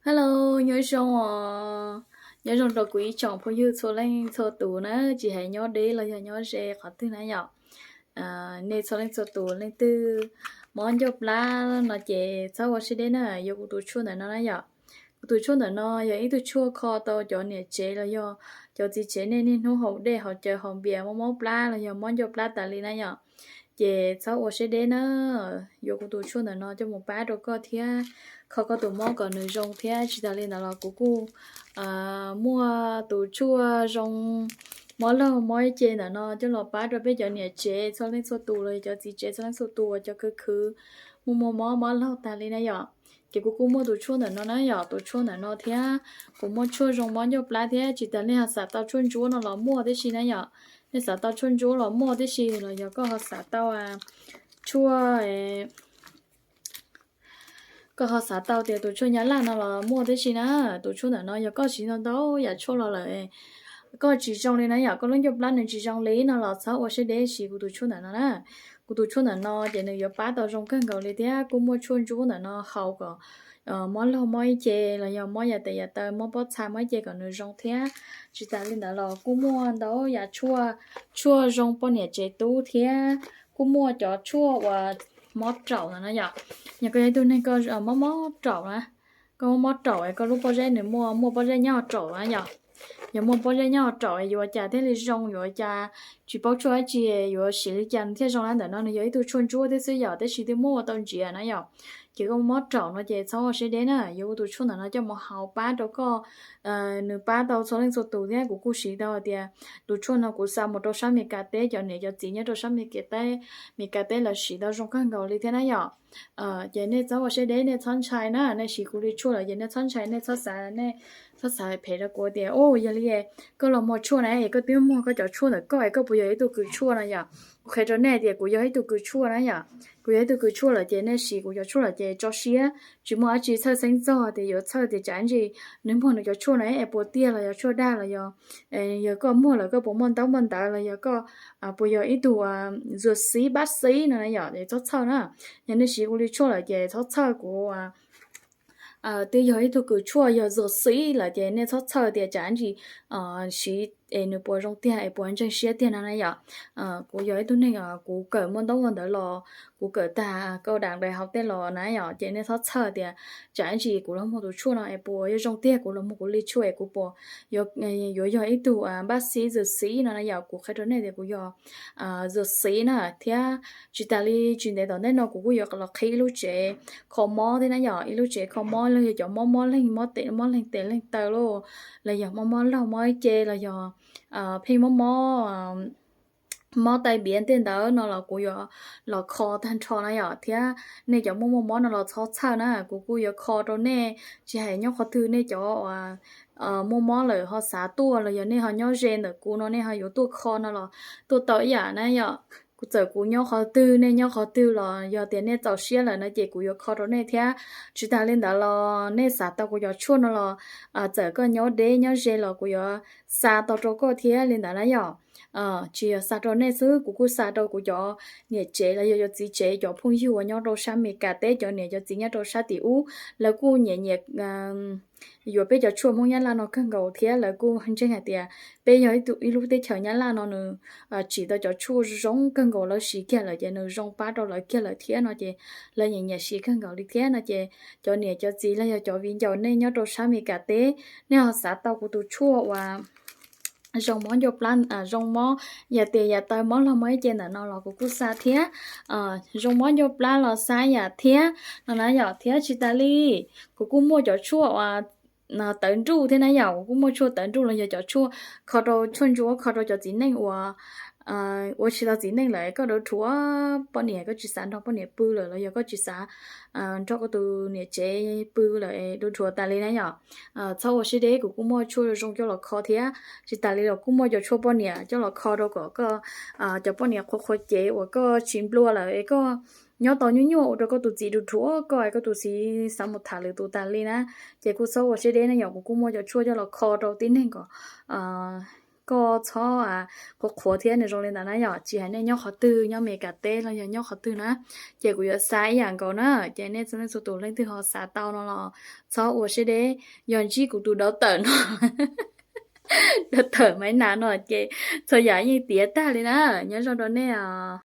Hello, nyob zoo os. Nyob zoo rau kuv ib tsoom phooj ywg txhua leej txhua tus na, tsis hais nyob deb los yog nyob ze qhov twg na yom. Nej txhua leej txhua tus leej twg mob ncauj plab no ces txhob ua siab deb na, yuav kuv tus tshuaj ntawm no na yom. Kuv tus tshuaj ntawm no yog ib tug tshuaj kho tau cov niam tsev los yog cov txiv tsev nej niaj hnub haus dej haus cawv haus npias mob mob plab los yog mob ncauj plab tas li na yom. Ces txhob ua siab deb na, yuav kuv tus tshuaj ntawm no coj mus pab rau koj thiab kho koj tus mob kom nws zoo thiab. Tsis tas li ntawd los kuv kuj muaj tus tshuaj zoo mob laug mob ib ce ntawm no coj los pab rau peb cov niam tsev txhua leej txhua tus los yog cov txiv tsev txhua leej txhua tus uas cov khwv khwv muaj muaj mob mob laug tag li na yom. Ces kuv kuj muaj tus tshuaj ntawm no na yom, tus tshuaj ntawm no thiab kuv muaj tshuaj zoo mob ncauj plab thiab. Tsis tas nej ho xav tau tshuaj ntsuab no los muaj tib si na yom. Nej xav tau tshuaj ntsuab los muaj tib si, los yog koj ho xav tau tshuaj koj ho xav tau tias tus tshuaj nyab laj no los muaj tib si na. Tus tshuaj ntawm no yog koj siv ntau ntau yam tshuaj los lawm koj tsis zoo li na yom, koj lub ncauj plab nws tsis zoo li no los txhob ua siab deb, siv kuv tus tshuaj ntawm no na. Kuv tus tshuaj ntawm no ces nws yuav pab tau zoo kawg nkaus li thiab kuj muaj tshuaj ntsuab ntawm no haus kom mob laug mob ib ce los yog mob yam tes yam taw mob pob txha mob ib ce kom nws zoo thiab. Tsis tas li ntawd los kuj muaj ntau yam tshuaj, tshuaj zoo poj niam tsev tub thiab kuj muaj cov tshuaj uas mob raum no na yom. Yog koj yog ib tug neeg koj mob mob raum na, koj mob mob raum es koj lub pob zeb nws muaj muaj pob zeb nyob hauv raum na yom. Yog muaj pob zeb nyob hauv raum es yuav ua cas thiaj li zoo, yuav ua cas tsis paub tshuaj dab tsi, yuav siv li cas nws thiaj zoo na. Ntawm no nws yog ib tug tshuaj ntsuab thiab xwb yom, tab sis twb muab ua tau ntsiav na yom. Ces koj mob raum no ces txhob ua siab deb na, yuav kuv tus tshuaj ntawm no coj mus haus pab rau koj. Nws pab tau txhua leej txhua tus thiab kuv kuj siv tau hais tias tus tshuaj no kuv xa mus rau sab Meskas teb, cov niam cov txiv nyob rau sab Meskas teb, Meskas teb lawv siv tau zoo kawg nkaus li thiab na yom. Ces nej txhob ua siab deb, nej txhob ntshai na, nej siv kuv li tshuaj lawm ces nej txhob ntshai, nej txhob xav, nej txhob xav phem rau kuv tias, u, yog li koj los muag tshuaj na es koj twb muag koj cov tshuaj ntawm koj es koj puas yog ib tug kws tshuaj no yom. Kuv qhia rau nej tias kuv yog ib tug kws tshuaj na yom. Kuv yog ib tug kws tshuaj lawm ces nej siv kuv cov tshuaj lawm ces tso siab, tsis muaj dab tsi txhawj xeeb txog tias yuav txhawj tias tsam ntsis nws muag nws cov tshuaj na es puas tiag los yog tshuaj dag los yog, yog koj muag lawm koj puas muaj ntaub muaj ntawv los yog koj puas yog ib tug zuag xiv pab xiv no na yom, es txhob txhawj na. Yog nej siv kuv li tshuaj lawm ces txhob txhawj kuv twb yog ib tug kws tshuaj yog zuag xiv lawm ces nej txhob txhawj tias tsam ntsis siv es nws puas zoo tiag es puas ntseeg siab tiag no na yom. Kuv yog ib tug neeg kuv kawm muaj ntaub muaj ntawv los, kuv kawm tag kau dam dais hauv tej los na yom, ces nej txhob txhawj tias tsam ntsis kuv los muag tus tshuaj no es puas yuav zoo tiag, kuv los muag kuv li tshuaj es kuv puas yuav yog ib tug pab xiv zuag xiv no na yom. Kuv qhia rau nej tias kuv yog zuag xiv na thiab. Tsis tas li tsis ntev tom ntej no kuv kuj yuav los qhib ib lub tsev kho mob thiab na yom, ib lub tsev kho mob los yog cov mob mob leeg, mob tes mob leeg tes leeg taw lauj, los yog mob mob laug mob ib ce los yog pheej mob mob mob tai biav tej ntawd no los kuv yuav los kho tag nrho na yom. Thiab nej cov muaj muaj mob no los txhob txhawj na, kuv kuj yuav kho rau nej, tsis hais nyob qhov twg nej cov muaj mob lawm ho xav tuaj los yog nej ho nyob ze ntawm kuv no nej ho yuav tuaj kho no los tuaj tau ib yam na yom. Kuv txawm kuv nyob qhov twg nej nyob qhov twg los yog tias nej txaus siab lawm no ces kuv yuav kho rau nej thiab. Tsis tas li ntawd los nej xav tau kuv cov tshuaj no los txawm koj nyob deb nyob ze los kuv yuav xa tau rau koj thiab li ntawd na yom. Tsis yog xa rau nej xwb, kuv kuj xa rau kuv cov niam tsev los yog cov txiv tsev, cov phooj ywg uas nyob rau sab Meskas teb, cov niam cov txiv nyob rau sab tim ub, lawv kuj nyiam nyiam yuav peb cov tshuaj Hmoob Nyab Laj no kawg nkaus thiab lawv kuj ntseeg hais tias peb yog ib lub teb chaws Nyab Laj no nws tsim tau cov tshuaj zoo kawg nkaus, lawv siv kiag lawm ces nws zoo pab rau lawv kiag lawm thiab no ces lawv nyiam nyiam siv kawg nkaus li thiab no ces cov niam cov txiv los yog cov viv ncaus nej nyob rau sab Meskas teb, nej ho xav tau kuv tus tshuaj uas zoo mob ncauj plab, zoo mob yam tes yam taw mob laug mob ib ce ntawm no los kuv kuj xa thiab. Zoo mob ncauj plab los xa yam thiab no na yom. Thiab tsis tas li, kuv kuj muaj cov tshuaj uas tawv nruj thiab na yom, kuv kuj muaj tshuaj tawv nruj los yog cov tshuaj kho rau, tshuaj ntsuab kho rau cov txiv neej uas ua tsis tau txiv neej lawm, koj dhuav dhuav poj niam, koj tsis xav nrog poj niam pw lawm los yog koj tsis xav nrog koj tus niam tsev pw lawm, dhuav dhuav tas li na yom. Txhob ua siab deb, kuv kuj muaj tshuaj zoo coj los kho thiab. Tsis tas li los kuj muaj cov tshuaj poj niam coj los kho rau kom koj cov poj niam qhuav qhuav cev uas koj tsis nplua lawm es koj nyob tau nyuaj nyuaj ua rau koj tus txiv dhuav dhuav koj es koj tus txiv xav mus tham lwm tus tas li na, ces kuj txhob ua siab deb na yom. Kuv kuj muaj cov tshuaj coj los kho rau tib neeg kom koj txhob qhuav qhuav thiab, nws zoo li ntawd na yom. Tsis hais nej nyob qhov twg, nyob Meskas teb los yog nyob qhov twg na, ces kuv yuav xa ib yam nkaus na. Ces nej txhua leej txhua tus leej twg ho xav tau no los txhob ua siab deb, yog ntsib kuv tus dau tawm no, dau tawm Maiv Nas no ces txhua yam yeej tiav tag li na. Nyob zoo rau nej os.